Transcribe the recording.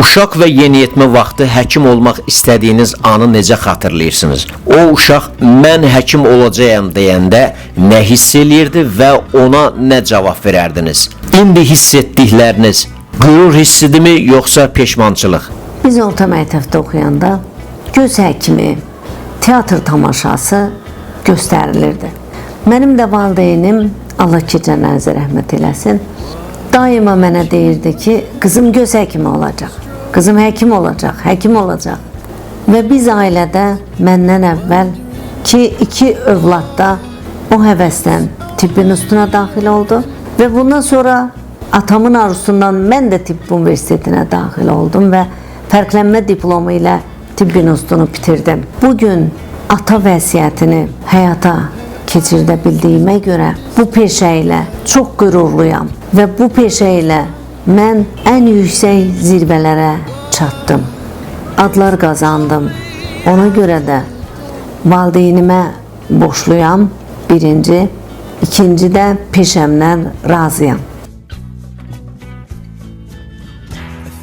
Uşaq və yeniyetmə vaxtı həkim olmaq istədiyiniz anı necə xatırlayırsınız? O uşaq mən həkim olacağam deyəndə nə hiss eləyirdi və ona nə cavab verərdiniz? İndi hiss etdikləriniz qürur hissidirmi yoxsa peşmançılıq? Biz orta məktəbdə oxuyanda göz həkimi, teatr tamaşası göstərilirdi. Mənim də valideynim, Allah keçənlərinizə rəhmət eləsin, daima mənə deyirdi ki, qızım göz həkimi olacaq, qızım həkim olacaq, həkim olacaq. Və biz ailədə məndən əvvəl ki, iki övlad da o həvəslə tibbin üstünə daxil oldu və bundan sonra atamın arzusundan mən də tibb universitetinə daxil oldum və fərqlənmə diplomu ilə tibb institutunu bitirdim. Bugün ata vəsiyyətini həyata keçirdə bildiyimə görə bu peşə ilə çox qürurluyam və bu peşə ilə mən ən yüksək zirvələrə çatdım. Adlar qazandım. Ona görə də valideynimə borcluyam birinci, ikinci də peşəmdən razıyam.